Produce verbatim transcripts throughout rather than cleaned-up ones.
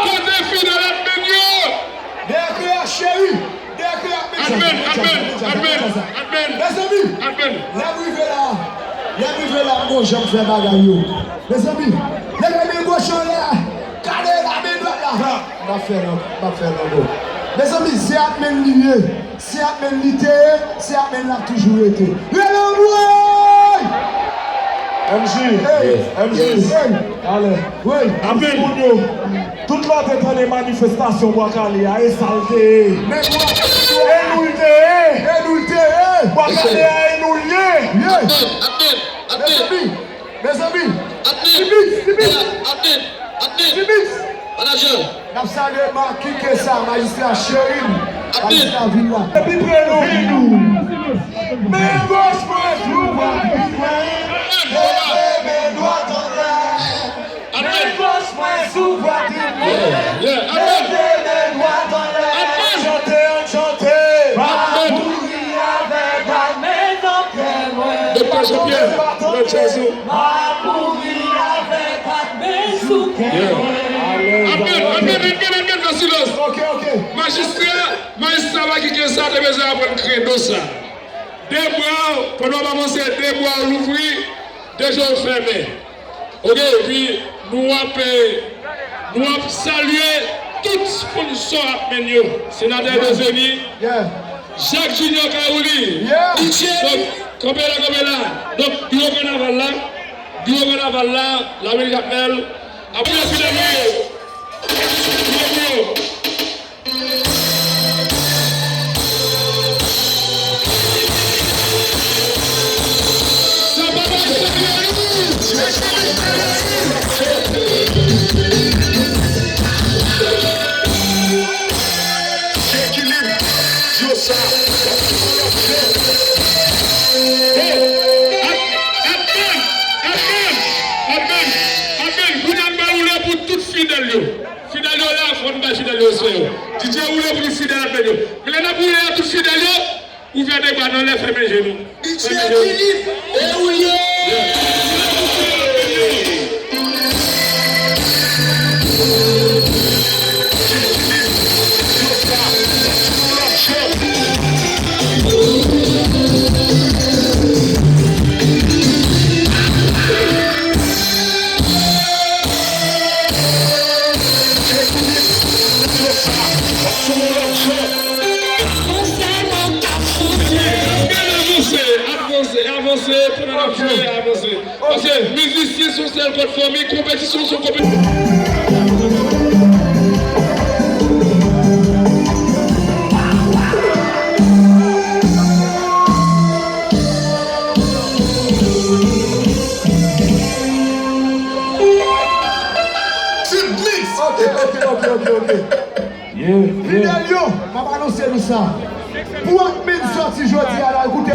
Kote fidèl admin yo? Dèyè kreyòl cheri, dèyè kreyòl ap met sa, admin, met sa, admin, met sa, met sa, met sa, admin, admin, admin. Mezanmi, admin, lè m rive la, lè m rive la, m gon jan m fè bagay yo. Mezanmi, leve men goch anlè, kale la, men dwat la. M ap fè l ankò, m ap fè l ankò. Mezanmi, se admin li ye. Se admin li te ye, se admin l ap toujou rete. Rele anmwey! M J, hey, M J, yes, hey, ale, wey, admin, moun yo. Tout lè w te tande manifestasyon Bwa Kale a, e sa l te ye. E nou l te ye. E nou l te ye. Bwa Kale a, e nou l ye. Ye. Admin, admin, admin. Mezanmi, mezanmi. Admin. Timis, Timis. Admin, admin. Timis. Manager. N ap salye Marcky Kessa, majistra cheri m, majistra vil la. Epi pre nou. Men goch mwen sou pwatrin mwen, leve men dwat anlè. Men goch mwen sou pwatrin mwen, leve men dwat anlè. Chante, ann chante. M ap mouri avèk bal men nan pyè mwen. Doktè Jean-Pierre, nan djaz ou. M ap mouri avèk bal men sou kè mwen. Admin, admin, admin, admin, nan silans. Ok, ok. Majistra, majistra Marcky Kessa te bezwen aprann kredo sa. De bra w, pandan w ap avanse, de bra w louvri, de je w fèmen. Ok, epi nou ap, eh, nou ap salye tout sponsò admin yo. Senatè Dezeni, Jacques Junior Caroly. Donk, kanpe la, kanpe la. Donk, biwo kanaval la, biwo kanaval la, Lameri Jakmèl, apre fidèl yo. Apre yo. Kounye a n ba woule pou tout fidèl yo. Fidèl yo la, fò n bay fidèl yo respè yo. D J woule pou tout fidèl admin yo. Men lè n ap woule a tout fidèl yo, ouvè de bra n anlè, fèmen je nou. Fèmen je nou. E ou ye. Ann avanse, avanse, avanse, pandan n ap jwe, avanse. Paske mizisyen se yon sèl kò n fòme, konpetisyon se yon konpetisyon. Fidèl yo, m ap anonse nou sa. Pou admin sòti jodi a la, koute.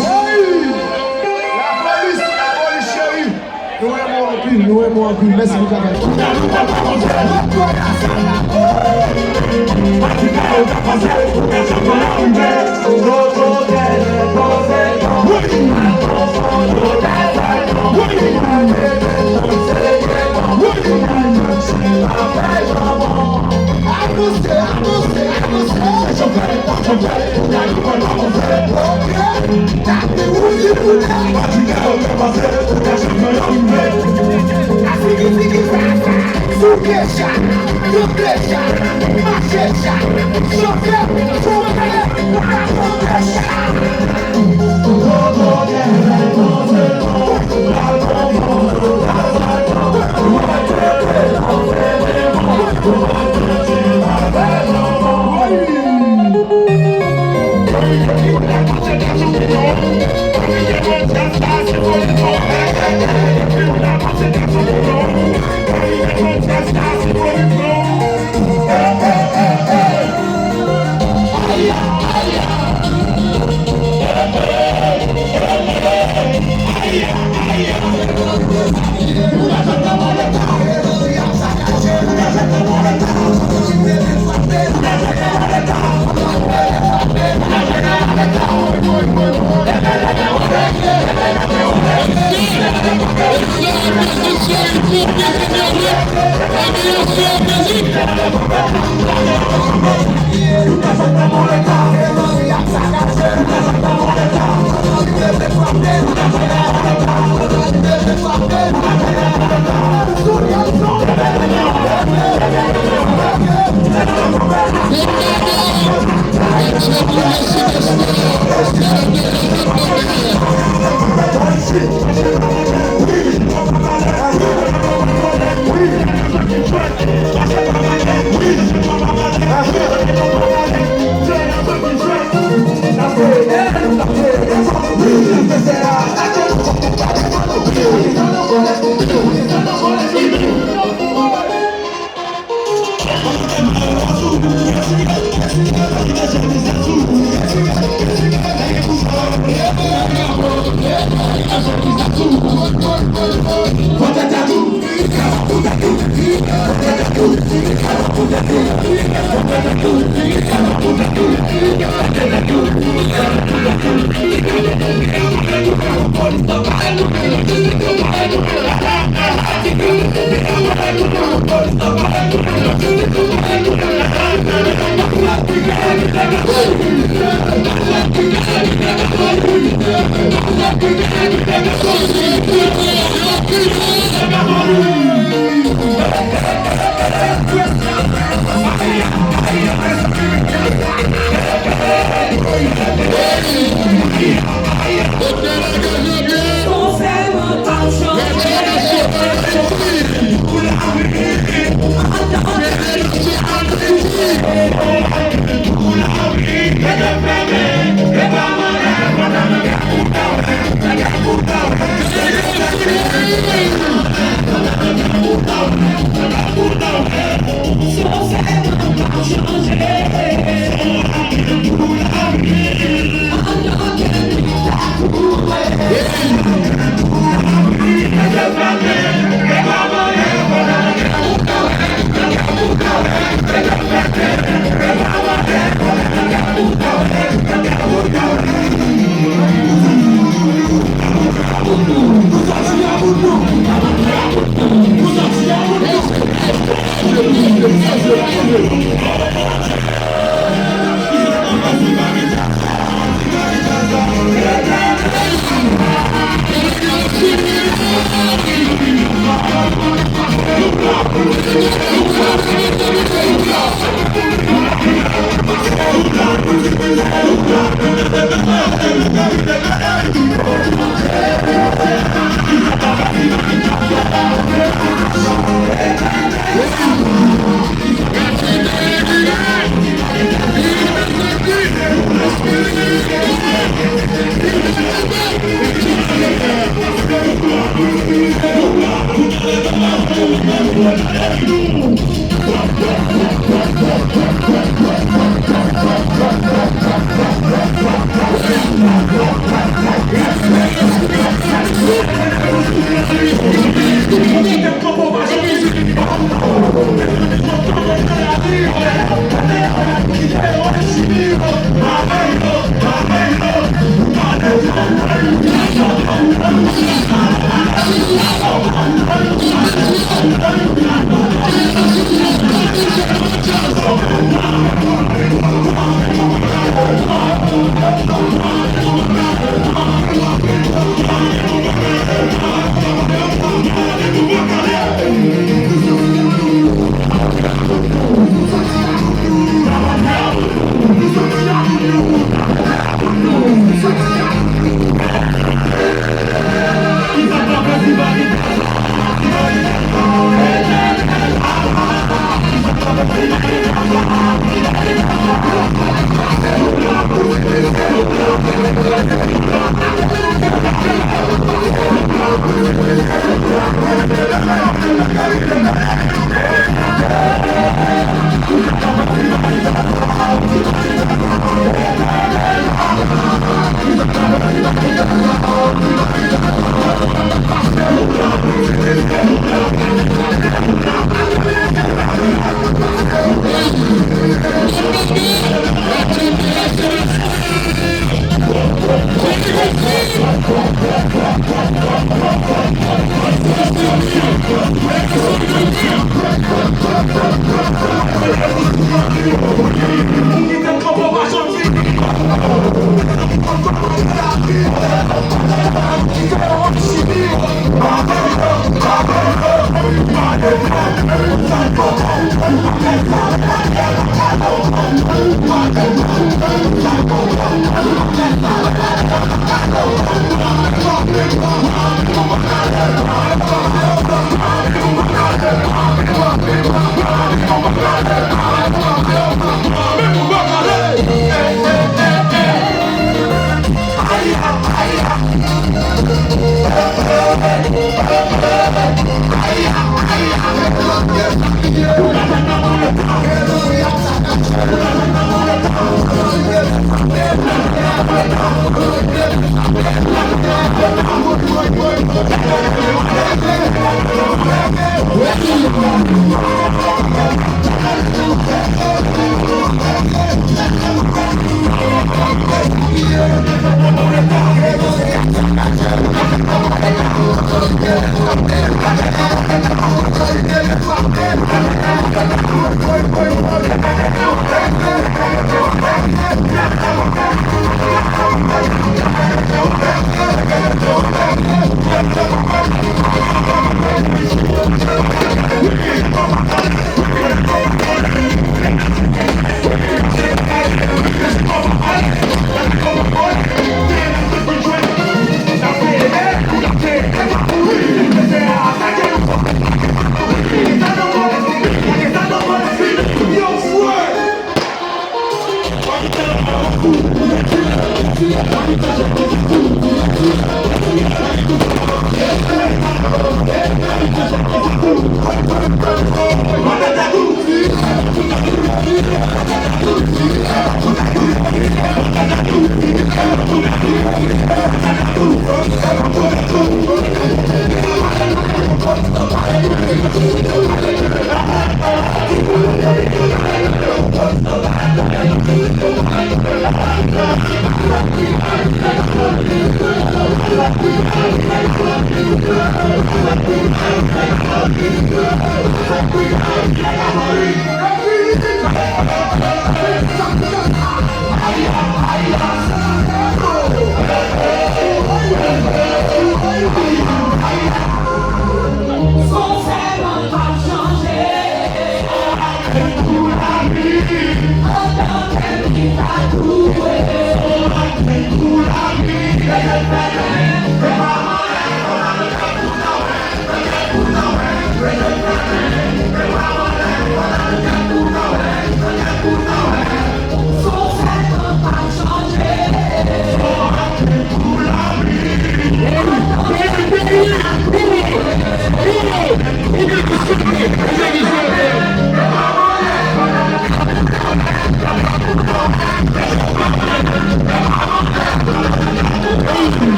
Woy! Lapolis, lapolis cheri. Nou renmen w anpil, nou renmen w anpil. Mèsi pou travay.